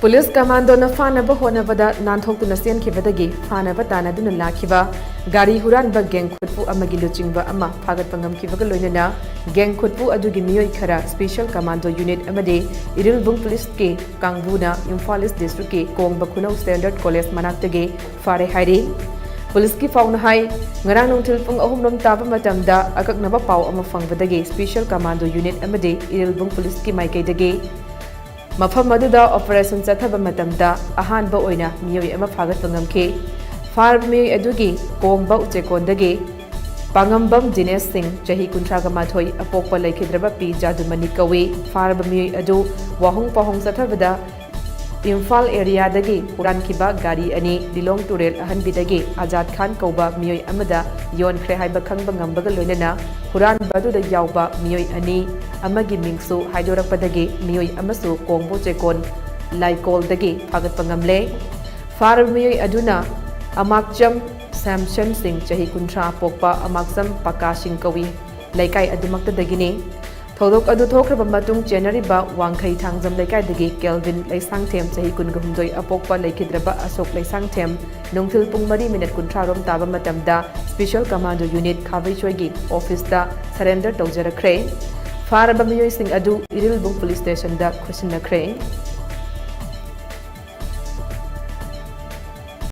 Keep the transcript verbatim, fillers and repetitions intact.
Police ꯀꯃꯥꯟꯗꯣꯅ ꯐꯥꯅꯕ ꯍꯣꯠꯅꯕꯗ ꯅꯥꯟꯊꯣꯛꯇꯨꯅ ꯆꯦꯟꯈꯤꯕꯗꯒꯤ ꯐꯥꯅꯕ ꯇꯥꯟꯅꯗꯨꯅ ꯂꯥꯛꯈꯤꯕ ꯒꯥꯔꯤ ꯍꯨꯔꯥꯟꯕ ꯒꯦꯡ ꯈꯨꯠꯄꯨ ꯑꯃꯒꯤ ꯂꯨꯆꯤꯡꯕ ꯑꯃ ꯐꯥꯒꯠꯄ ꯉꯝꯈꯤꯕꯒ ꯂꯣꯏꯅꯅ ꯒꯦꯡ ꯈꯨꯠꯄꯨ ꯑꯗꯨꯒꯤ ꯃꯤꯑꯣꯏ ꯈꯔ ꯁ꯭ꯄꯦꯁꯤꯌꯦꯜ ꯀꯃꯥꯟꯗꯣ ꯌꯨꯅꯤꯠ ꯑꯃꯗꯤ ꯏꯔꯤꯜꯕꯨꯡ ꯄꯨꯂꯤꯁꯀꯤ ꯀꯥꯡꯕꯨꯅ ꯏꯝꯐꯥꯜ ꯏꯁ ꯗꯤꯁꯇ꯭ꯔꯤꯛꯀꯤ ꯀꯣꯡꯕ ꯈꯨꯅꯧ ꯁ꯭ꯇꯦꯟꯗꯔꯗ ꯀꯣꯂꯦꯖ ꯃꯅꯥꯛꯇꯒꯤ ꯐꯥꯔꯦ ꯍꯥꯏꯔꯤ꯫ ꯄꯨꯂꯤꯁꯀꯤ ꯄꯥꯎꯅ ꯍꯥꯏ, ꯉꯔꯥꯡ ꯅꯨꯡꯊꯤꯜ ꯄꯨꯡ ꯑꯍꯨꯝ ꯔꯣꯝ ꯇꯥꯕ ꯃꯇꯝꯗ ꯑꯀꯛꯅꯕ ꯄꯥꯎ ꯑꯃ ꯐꯪꯕꯗꯒꯤ ꯁ꯭ꯄꯦꯁꯤꯌꯦꯜ ꯀꯃꯥꯟꯗꯣ ꯌꯨꯅꯤꯠ ꯑꯃꯗꯤ ꯏꯔꯤꯜꯕꯨꯡ ꯄꯨꯂꯤꯁꯀꯤ ꯃꯥꯏꯀꯩꯗꯒꯤ ꯃꯐꯝ ꯑꯗꯨꯗ ꯑꯣꯄꯔꯦꯁꯟ ꯆꯠꯊꯕ ꯃꯇꯝꯗ ꯑꯍꯥꯟꯕ ꯑꯣꯏꯅ ꯃꯤꯑꯣꯏ ꯑꯃ ꯐꯥꯒꯠꯄ ꯉꯝꯈꯤ꯫ ꯐꯥꯔꯕ ꯃꯤꯑꯣꯏ ꯑꯗꯨꯒꯤ ꯀꯣꯡꯕ ꯎꯆꯦꯀꯣꯟꯗꯒꯤ ꯄꯥꯉꯝꯕꯝ ꯗꯤꯅꯦꯁ ꯁꯤꯡ, ꯆꯍꯤ ꯀꯨꯟꯊ꯭ꯔꯥꯒ ꯃꯥꯊꯣꯏ, ꯑꯄꯣꯛꯄ ꯂꯩꯈꯤꯗ꯭ꯔꯕ ꯄꯤ ꯖꯥꯗꯨꯃꯅꯤ ꯀꯧꯏ꯫ ꯐꯥꯔꯕ ꯃꯤꯑꯣꯏ ꯑꯗꯨ ꯋꯥꯍꯣꯡ ꯄꯥꯍꯣꯡ ꯆꯠꯊꯕꯗ ꯏꯝꯐꯥꯜ ꯑꯦꯔꯤꯌꯥꯗꯒꯤ ꯍꯨꯔꯥꯟꯈꯤꯕ ꯒꯥꯔꯤ ꯑꯅꯤ ꯂꯤꯂꯣꯡ ꯇꯨꯔꯦꯜ ꯑꯍꯟꯕꯤꯗꯒꯤ ꯑꯖꯥꯗ ꯈꯥꯟ ꯀꯧꯕ ꯃꯤꯑꯣꯏ ꯑꯃꯗ ꯌꯣꯟꯈ꯭ꯔꯦ ꯍꯥꯏꯕ ꯈꯪꯕ ꯉꯝꯕꯒ ꯂꯣꯏꯅꯅ ꯍꯨꯔꯥꯟꯕ ꯑꯗꯨꯗ ꯌꯥꯎꯕ ꯃꯤꯑꯣꯏ ꯑꯅꯤ ꯑꯃꯒꯤ ꯃꯤꯡꯁꯨ ꯍꯥꯏꯗꯣꯔꯛꯄꯗꯒꯤ ꯃꯤꯑꯣꯏ ꯑꯃꯁꯨ ꯀꯣꯡꯕ ꯎꯆꯦꯀꯣꯟ ꯂꯥꯏꯀꯣꯜꯗꯒꯤ ꯐꯥꯒꯠꯄ ꯉꯝꯂꯦ꯫ ꯐꯥꯔꯕ ꯃꯤꯑꯣꯏ ꯑꯗꯨꯅ ꯑꯃꯥꯛꯆꯝ ꯁꯦꯝꯁꯟ ꯁꯤꯡ, ꯆꯍꯤ ꯀꯨꯟꯊ꯭ꯔꯥ, ꯄꯣꯛꯄ ꯑꯃꯥꯛꯆꯝ ꯄꯀꯥ ꯁꯤꯡ ꯀꯧꯏ꯫ ꯂꯩꯀꯥꯏ ꯑꯗꯨꯃꯛꯇꯗꯒꯤꯅꯤ꯫ ꯊꯧꯗꯣꯛ ꯑꯗꯨ ꯊꯣꯛꯈ꯭ꯔꯕ ꯃꯇꯨꯡ ꯆꯦꯟꯅꯔꯤꯕ ꯋꯥꯡꯈꯩ ꯊꯥꯡꯖꯝ ꯂꯩꯀꯥꯏꯗꯒꯤ ꯀꯦꯜꯚꯤꯟ ꯂꯩꯁꯥꯡꯊꯦꯝ, ꯆꯍꯤ ꯀꯨꯟꯒ ꯍꯨꯝꯗꯣꯏ, ꯑꯄꯣꯛꯄ ꯂꯩꯈꯤꯗ꯭ꯔꯕ ꯑꯁꯣꯛ ꯂꯩꯁꯥꯡꯊꯦꯝ, ꯅꯨꯡꯊꯤꯜ ꯄꯨꯡ ꯃꯔꯤ ꯃꯤꯅꯠ ꯀꯨꯟꯊ꯭ꯔꯥ ꯔꯣꯝ ꯇꯥꯕ ꯃꯇꯝꯗ ꯁ꯭ꯄꯦꯁꯤꯌꯦꯜ ꯀꯃꯥꯟꯗꯣ ꯌꯨꯅꯤꯠ ꯈꯥꯕꯩꯁꯣꯏꯒꯤ ꯑꯣꯐꯤꯁꯇ ꯁꯔꯦꯟꯗꯔ ꯇꯧꯖꯔꯛꯈ꯭ꯔꯦ꯫ ꯐꯥꯔꯕ ꯃꯤꯑꯣꯏꯁꯤꯡ ꯑꯗꯨ ꯏꯔꯤꯜꯕꯨꯡ ꯄꯨꯂꯤꯁ ꯁ꯭ꯇꯦꯁꯟꯗ ꯈꯨꯠꯁꯤꯟꯅꯈ꯭ꯔꯦ꯫